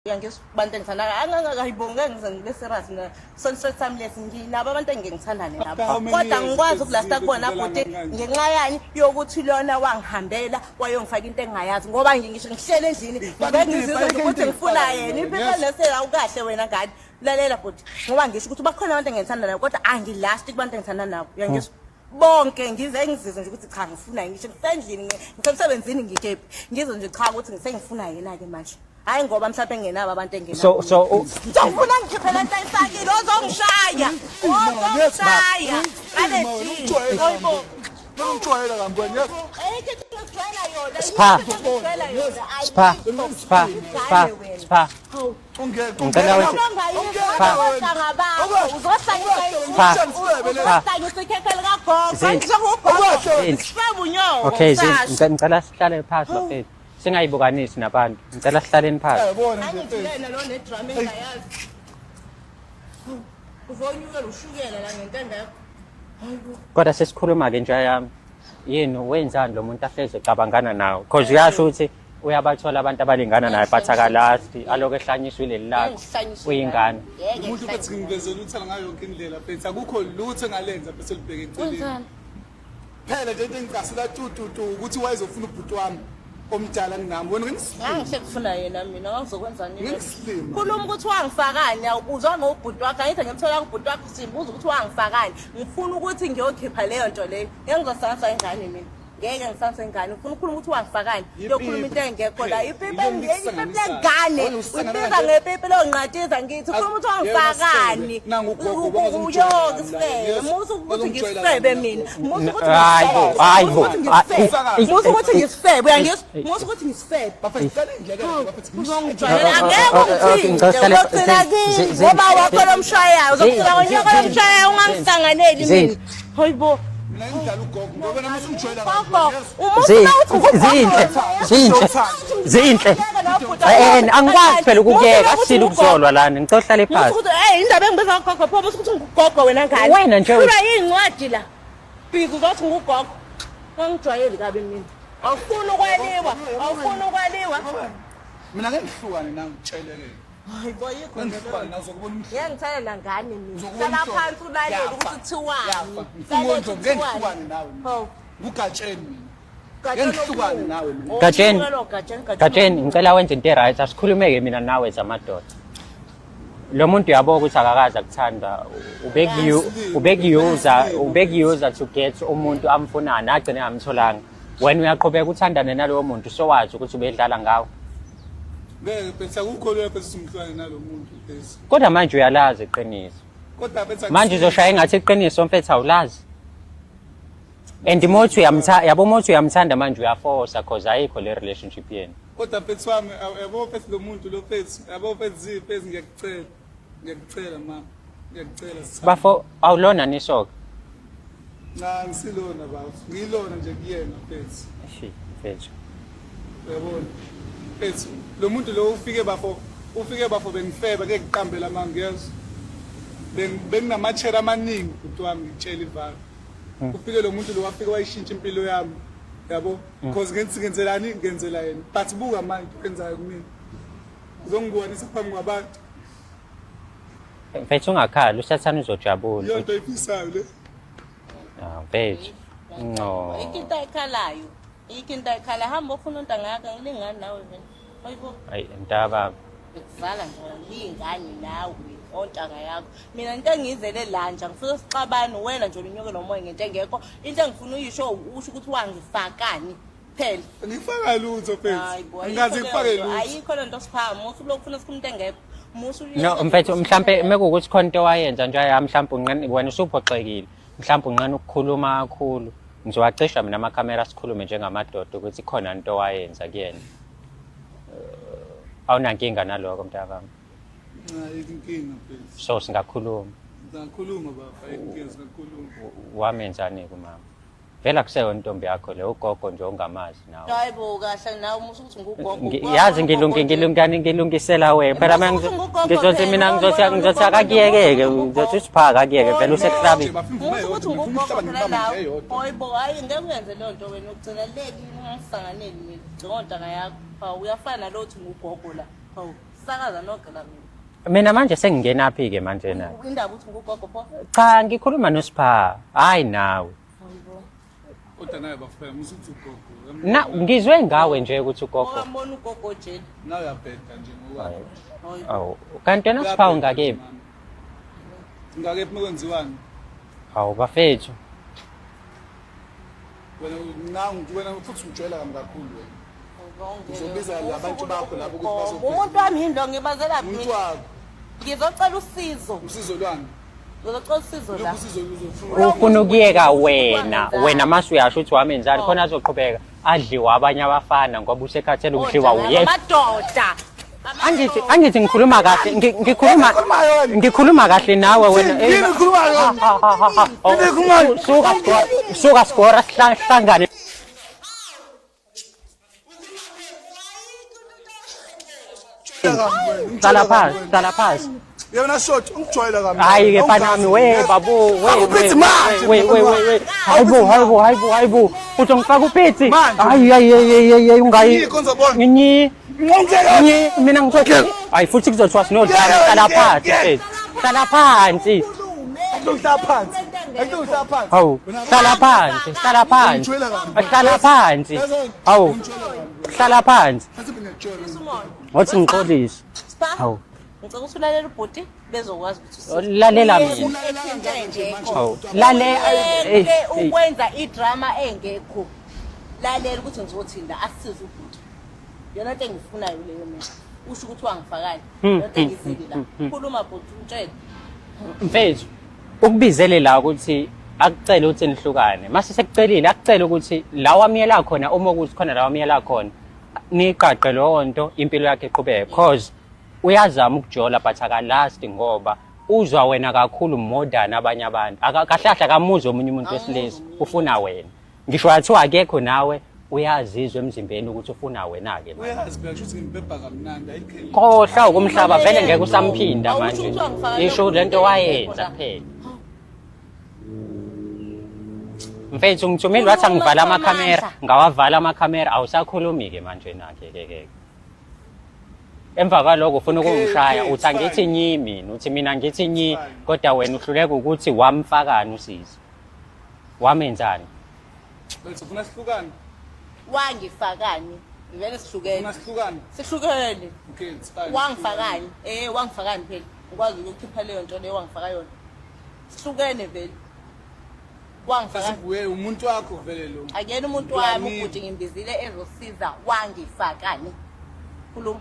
Uyangizwa abantu engithanda angangakayibongi ngeke ngize ngibe serious mina sonke sami lesi nginabo abantu engike ngithandane nabo kodwa ngikwazi ukulasta kubona bhuti ngenxa yani yokuthi lona wangihambela wayongifaka into engingayazi ngoba ngisho ngihlele endlini ngeke ngizizwe ukuthi ngifuna yena impilo nesela ukahle wena ngane lalela bhuti ngoba ngisho ukuthi bakhona abantu engithanda nabo kodwa angilasti kubantu engithanda nabo uyangizwa bonke ngize ngizizwe nje ukuthi cha ngifuna ngisho ngisendlini ngisemsebenzini ngikephi ngizwe nje cha ukuthi ngisengifuna yena-ke manje Hayi ngoba mhlawumbe engenabo abantu engenabo. So Ngizofuna ngikhiphe lento ayifakile ozongishaya. Ozongishaya. Ngale Hayibo. Ngijwayela kambi wena yes. Ayikho into engijwayela yona. Spha. Engijwayela yona. Spha. Spha. Spha. Spha. Ungeke. Ngicela wenze Spha. Spha. Uzohlanyisa ikhekhe likagogo. Zinhle. Njengogogo. Zinhle. Sifebe unyoko. Okay, kusasa. Zinhle, ngicela sihlale phansi bafethu. Singayibukanisi nabantu. Ngicela sihlaleni phansi. Yabona nje mfethu. Angijulene lo nedrama engayazi. Uzonyukela ushukela la ngento engekho. Kodwa sesikhuluma ke nja yami. Yini wenzani lo muntu ahleze ecabangana nawe? Because uyasho ukuthi uyabathola abantu abalingana naye but akalasti alokhu ehlanyiswa ileli lakho. Uyingane. Umuntu mfethu ngimvezela uthanda ngayo yonke indlela mfethu akukho lutho engalenza mfethu elibheke eceleni. Wenzani? Phela nje into engicasula tu tu tu ukuthi wayezofuna ubhuti wami omdala kunami. Wena ngisilima. Ngangihle kufuna yena mina ngangizokwenzani? Ngisilima. Khuluma ukuthi wangifakani awubuzwa ngobhuti wakho angithi ngimthola kubhuti wakho simbuza ukuthi wangifakani. Ngifuna ukuthi ngiyokhipha leyo nto leyo. Ngeke ngizosansa ingane mina. Ngeke ngisansa ingane. Ngifuna ukukhuluma ukuthi wangifakani. Yokhuluma into engekho la. Ipipi ipipi lengane. Uyibiza ngepipi lonqatiza ngithi khuluma ukuthi wangifakani. Nangu ugogo bangazomjwayela Uyo la, ngisifebe. yes. Musa ukuthi Bazomjwayela ngisifebe la, mina. gogo. Musa ukuthi Hayibo, hayibo. ngisifebe. Musa ukuthi ngisifebe uyangizwa? Musa ukuthi ngisifebe. Bafethu cela indleke bafethu Uzongijwayela angeke Okay, ungithinte ngicela uzogcina kimi ngoba wakho lomshayayo uzogcina ngonyoko lomshayayo ungangihlanganeli mina. Hayibo. Mina ngidlala ugogo ngoba nami usungijwayela Gogo, kabi. Yes. uma Zinhle, ufuna uthi ngugogo, zinhle, zinhle, zinhle. Eh, angikwazi phela ukukuyeka, asile ukuzolwa lana. Ngicela uhlale Musa phansi. ukuthi eh indaba engibiza ngogogo pho musa ukuthi ngugogo wena ngane. Wena nje- Hlulwa yincwadi la. Bhizi uzothi ngugogo. Wangijwayeli kabi mina. Awufuni ukwaliwa, awufuni ukwaliwa. Mina ngeke ngihlukane nawe ngitsheleke. Hayi bo yikho Ngeke nje ngihlukane leyo. nawe uzokubona umhlaba. Ngeke ngithanda nangane mina. Uzokubona Hlala umhlolo. phansi ulalele Yafa. ukuthi kuthiwani. Yafa. Lalela Ngifuna ngeke kuthiwani. ngihlukane nawe mina. Hawu. Ngugatsheni mina. Gatsheni Ngeke ngihlukane okukhulu. nawe mina. Oh, Gatsheni. unyukelo, Gatsheni, Gatsheni. Gatsheni, ngicela wenze into e-right. Asikhulumeke mina nawe zamadoda. Lo muntu uyabo ukuthi akakaze akuthanda. Ubekuyuza, ubekuyuza to get umuntu amfunayo agcine engamtholanga. Wena uyaqhubeka uthandane nalowo muntu sowazi ukuthi ubedlala ngawe. Ngeke mfethu akukho lula mfethu umhlwane nalo muntu mfethu. Kodwa manje uyalazi iqiniso. Kodwa mfethu Manje uzoshaya engathi iqiniso mfethu awulazi. And mothi uyamthanda, yabo mothi uyamthanda manje uyaforsa cause ayikho le relationship yenu. Kodwa mfethu wami yabo mfethu lo muntu lo mfethu yabo mfethu zi mfethu ngiyakucela. Ngiyakucela mama. Ngiyakucela sithando. Bafo awulona nisoka. Cha ngisilona bafo. Ngilona nje kuyena mfethu. Shi mfethu. Uyabona? Mfethu lo muntu lo ufike bafo ufike bafo bengifeba ngeke ngiqambela amanga ngiyezwa. Benginamachera amaningi bhuti wami ngitshela ivalo. Ufike lo muntu lo wafike wayishintsha impilo yami. Yabo? Because ngenzi ngenzelani ngenzela yena. But buka manje wenzayo kumina. Uzongibonisa phambi kwabantu. Mfethu ungakhali usathane uzojabula. Iyo nto oyifisayo le. Ah mfethu. No. Ayikho into ayikhalayo. Ayikho into ayikhalayo. Hamba ofuna untanga yakho angilingani nawe mina. Hayibo. Ayi mntaba. Ngikuzala nje ngiyingane nawe ontanga yakho. Mina into engiyizele la nje angifuni sixabane wena nje unyuke nomoya ngento engekho. Into engifuna uyisho usho ukuthi wangifakani phela. Ngifaka lutho Hayi mfethu. bo, Angikaze ayikho ngifake leyo nto. lutho. Ayikho lento sipha musu lokufuna sikhuluma into engekho. Musu No mfethu mhlambe mekuwukuthi khona into owayenza nje ya mhlambe unqene wena usuphoxekile. Mhlambe unqene ukukhuluma kakhulu. Ngizowacisha mina amakhamera sikhulume njengamadoda ukuthi khona into owayenza kuyena. Awunankinga naloko mntakami. Cha inkinga mfethu. So singakhuluma. Singakhuluma baba, inkinga singakhuluma. Wamenzani kumama? Vele akuseyona intombi yakho le ugogo nje ongamazi nawe. Hayi bo kahle nawe musu ukuthi ngugogo. Yazi ngilungi ngilungani ngilungisela wena phela mina ngizothi mina ngizothi ngizothi akakuyekeke ngizothi usiphaka akuyeke vele usekuhlabile. Musu ukuthi ngugogo phela nawe. Hayi bo hayi ngeke uyenze leyo nto wena ugcina le kimi ungangisanganeli mina. Njengontanga yakho. Hawu uyafana lo uthi ngugogo la. Hawu. Sakaza nogela mina. Mina manje sengingenaphi-ke manje na? Indaba uthi ngugogo pho. Cha, ngikhuluma noSpha. Hayi nawe. Kodwa naye bafika musuthi ugogo. Na ngizwe ngawe nje ukuthi ugogo. Owambona ugogo jeni. Nawe uyabheda nje ngokwakho. Awu, kanti wena Spha ungakephi? Ngakephi mekwenziwani? Hawu bafethu. Wena nangu wena futhi ungijwayela kabi kakhulu wena. Uzobiza labantu bakho labo ukuthi bazo Umuntu wami yini lo ngibazela Umuntu wakho. Ngizocela usizo. Usizo lwani? Ngizocela usizo la. Lokhu usizo luzofuna. Ufuna ukuyeka wena, wena mase uyasho ukuthi wamenzani khona azoqhubeka adliwa abanye abafana ngoba usekhathele ukudliwa uye. Amadoda. Angithi ngikhuluma kahle, ngikhuluma kahle nawe wena. Yini ukhuluma yona? Yini ukhuluma? Suka suka skora sihlangane. Hlala phansi, hlala phansi. Yena short ungijwayela kabi. Hayi ke mfana wami we babu we Akuphithi manje, we we we we hayibo hayibo hayibo hayibo uthi ngifaka uphithi Manje. hayi hayi hayi hayi ungayi Yikho ngizobona. nyi Ngongitshela. nyi mina ngithothi hayi futhi kuzothiwa sinodlala hlala phansi mfethu hlala phansi Akuhlala phansi. Akuhlala phansi. hawu hlala phansi hlala phansi hlala phansi hawu hlala phansi Ngathi mina ngiyakutshela. ngothi ngixolise Spa. Hawu. Ngicela ukuthi ulalele ubhuti bezokwazi ukuthi usize. Lalela Uyeke mina. into engekho. Hawu lale Uyeke ukwenza idrama engekho. Lalela ukuthi ngizothini la asisize ubhuti. Yona into engifunayo leyo mina. Usho ukuthi wangifakani. Yona into engizile la. Khuluma bhuti utshele. Mfethu ukubizele la ukuthi akucele ukuthi nihlukane mase sekucelile akucele ukuthi la wamyela khona uma ukuthi khona la wamyela khona niqaqe leyo nto impilo yakhe iqhubeke cause uyazama ukujola but akalasti ngoba uzwa wena kakhulu more than abanye abantu. Kahle kahle akamuzwa omunye umuntu wesilisa, ufuna wena. Ngisho athiwa akekho nawe uyazizwa emzimbeni ukuthi ufuna wena-ke manje. Uyazi phela kusho ukuthi ngimbhebha kamnandi ayikho enye. Khohlwa ukumhlaba vele ngeke usamphinda Awusho manje. ukuthi wangifaka Isho lokhu lento into wayenza engekho la. kuphela. Mfethu ngithumile wathi angivala amakhamera, Khuluma ngawavala amakhamera awusakhulumi-ke manje nakhe ke ke. Emva kwaloko ufuna Okay, ukungishaya okay, uthi angithi it's fine. nyi mina, uthi mina ngithi nyi It's fine. kodwa wena uhluleka ukuthi wamfakani usisi. Wamenzani? Mfethu ufuna sihlukane? Wangifakani. Vele sihlukene. Ufuna sihlukane? Sihlukene. Okay, it's fine. Wangifakani. Wangifakani phela. Ngikwazi ukukhipha leyo nto leyo wangifaka yona. Sihlukene vele. Wangifakani. Sasibuye umuntu wakho vele lo. Akuyena umuntu wami Uyamini. ubhuti ngimbizile ezosiza wangifakani. Khuluma.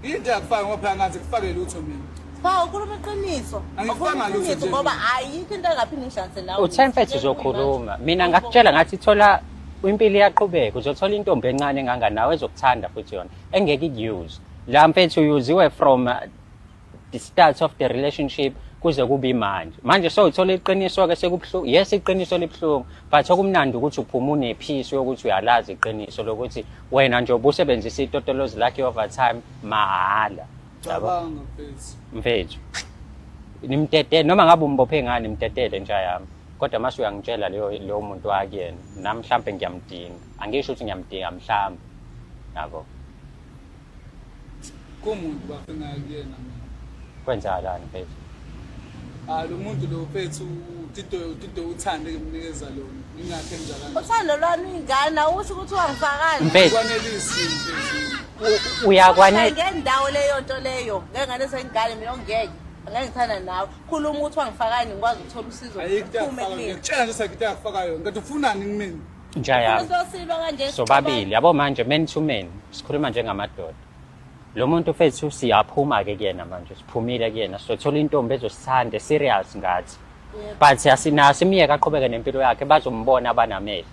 Into yakufaka ngoba phela ngathi kufake lutho mina. Cha ukhuluma iqiniso. Angifanga Ukhuluma lutho iqiniso nje ngoba mina. ayikho into engaphinde ngihlanganise nawe. Uthe mfethu uzokhuluma. Mina ngakutshela ngathi thola impilo iyaqhubeka uzothola intombi encane enganganawe ezokuthanda futhi yona engeke ikuse. La mfethu uyuziwe from the start of the relationship kuze kube manje. Manje sowuthola iqiniso ke sekubuhlungu. Yes iqiniso libuhlungu but okumnandi ukuthi uphuma unepeace yokuthi uyalazi iqiniso lokuthi wena nje ubusebenzisa itotolozi lakhe overtime mahhala. Yabo? Cabanga mfethu. Mfethu nimtetele noma ngabe umbophe ngani nimtetele nja yami kodwa mase uyangitshela leyo muntu wakuyena nami mhlambe ngiyamdinga angisho ukuthi ngiyamdinga mhlambe yabo Kumuntu bafuna kuyena mina. kwenzakalani mfethu Ah lo muntu lo mfethu uTito uthande ngimnikeza lona. Ingakho enza kanje. Uthando lwami ingane awusho ukuthi wangifakani. Mfethu Kwanelisi mfethu. uyakwane ngendawo leyo nto leyo. Ngeke ngalesa ingane mina ongeke. Angeke ngithanda nawe. Khuluma ukuthi wangifakani ngikwazi ukuthola usizo. Ayikho into Uphume yakufaka. kumina. Ngiyakutshela nje sakho yakufaka yona. Kanti ufunani kumina? nja yami Sosilwa kanje. sobabili yabo manje man to man sikhuluma njengamadoda lo muntu mfethu siyaphuma ke kuyena manje siphumile kuyena sizothola intombi ezosithanda serious ngathi but asinaso imiyeke aqhubeke nempilo yakhe bazombona abanamehlo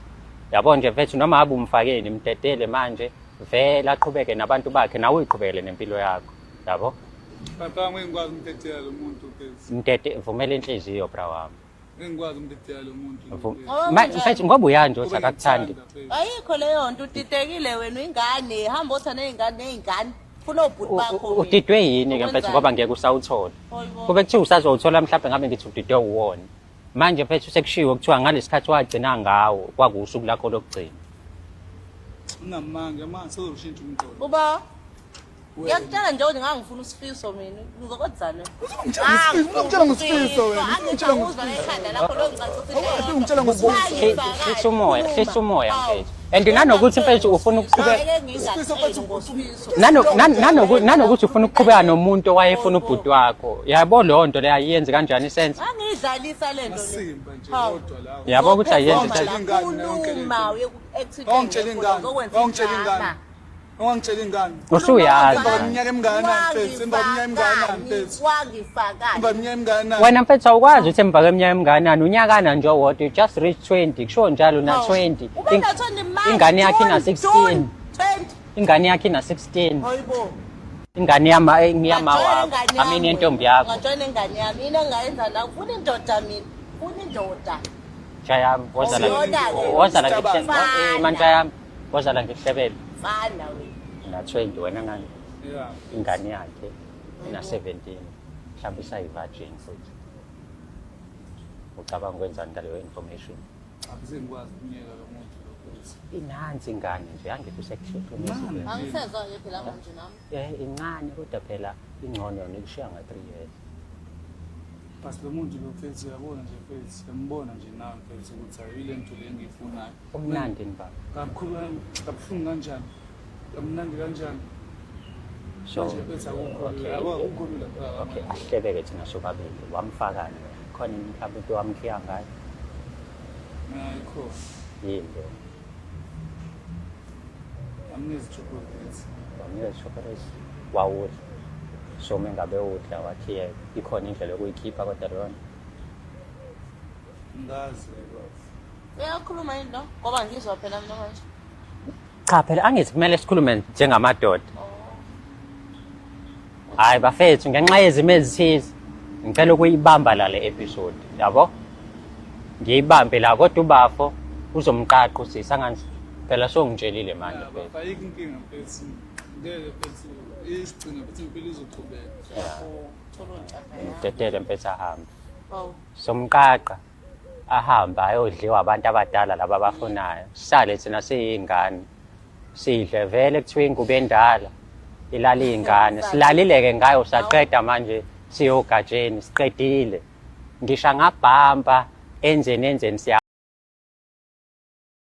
yabo nje mfethu noma ngabe umfakeni mdedele manje vele aqhubeke nabantu bakhe nawe uyiqhubekele nempilo yakho yabo Baba ngeke ngikwazi ukumdedela lo muntu mfethu. mdede vumela inhliziyo bra wami Ngeke ngikwazi ukumdedela lo muntu. Ngoba Ma- mfethu ngoba uyanje uthi Kube akakuthandi ngikuthanda, mfethu. Ayikho leyo nto udidekile wena uyingane hamba othanda nezingane nezingane funa obhuti bakho mina. Udidwe yini ke mfethu Ukwenzani? ngoba ngeke usawuthola Hayibo. kube kuthiwa usazowuthola mhlawumbe ngabe ngithi udidwe uwona manje mfethu sekushiwo kuthiwa ngalesikhathi wagcina ngawo kwakuwusuku lakho lokugcina Unamanga manje sezoshintsha umqondo. Uba Ngiyakutshela nje ukuthi ngangifuna uSifiso mina. Ngizokwenzani? Uzongitshela ngoSifiso wena. Uzongitshela ngoSifiso. Ekhanda lakho longicacisa into. Uzongitshela ngoSifiso. Hlisa umoya, hlisa umoya mfethu. And nanokuthi mfethu ufuna ukuqhubeka Isifiso mfethu nanokuthi ufuna ukuqhubeka nomuntu owayefuna ubhuti wakho. Yabo leyo nto leyo ayiyenzi kanjani isense? Angiyidlalisa le nto le. Simba nje kodwa lawo. Yabo ukuthi ayenzi Wangitshela sense. ingane yonke le nto. Khuluma uye ku-accident Wangitshela ingane. uzokwenza Wangitshela ingane. idrama. Ungangitshela ingane. Usuyazi. Emva kweminyaka emingakanani mfethu? Emva kweminyaka emingakanani mfethu? Wangifakani. Emva kweminyaka emingakanani? Wena mfethu awukwazi ukuthi emva kweminyaka emingakanani unyakana nje owodwa you just reach 20 kusho njalo na 20 Ube na 20 manje. ingane yakhe ina June, 16 June, 20. ingane yakhe ina 16 Hayibo. ingane yama ngiyama Ngajoyina wakho ingane I mean yami yentombi wena. yakho Ngajoyina ingane yami. Yini engayenza la? Ufuna indoda mina. Ufuna indoda. Jayami woza la Uyona-ke. woza la Isicabanga. ngikuhlebele manje yami woza la ngikuhlebele Fana wena. na 20 wena ngani Yeah. ingane yakhe ina 17 mhlawumbe isayi-virgin futhi ucabanga ukwenzani ngaleyo information? Angizengikwazi ukunyeka lo muntu lo mfethu. Inansi ingane nje angithi usekuhlukumezile. Angisezwa-ke phela manje nami. Eh incane kodwa phela ingcono yona ikushiya nga-3 years. But lo muntu lo mfethu uyabona nje mfethu, uyambona nje nawe mfethu ukuthi ayile nto le engiyifunayo. Umnandi ni baba? Kakhulu, kabuhlungu kanjani? Kamnandi kanjani? So Manje mfethu akukho okay. lula, yabo akukho lula phela. Okay, asihlebeke thina sobabili. Wamfakani wena? Khona mhlawumbe into wamkhiya ngayo? Ayikho. Yini leyo? Amnikeza chocolate. Wamnikeza chocolate wawudla. So uma ngabe udla wakhiyeka. Ikhona indlela yokuyikhipha kodwa leyo nto. Ngazi baba. Uyakhuluma yini lo? Ngoba ngizwa phela mina manje. Cha phela angithi kumele sikhulume njengamadoda. Hayi bafethu ngenxa yezimo ezithize ngicela ukuyibamba la le episode yabo. Ngiyibambe la kodwa ubafo uzomqaqa usisi angazi phela songitshelile manje Ya, mfethu. baba ayikho inkinga mfethu. Ngeke mfethu isigcina mfethu impilo izoqhubeka. Thola ontanga yami. Ngidedele mfethu ahambe. Hawu. Somqaqa ahambe ayodliwa abantu abadala laba abafunayo. Sisale thina siyingane. Sidle vele kuthiwa ingubo endala ilala iy'ngane. Silalile-ke ngayo saqeda manje siyogatsheni siqedile. Ngisho angabhampa enzeni enzeni siya.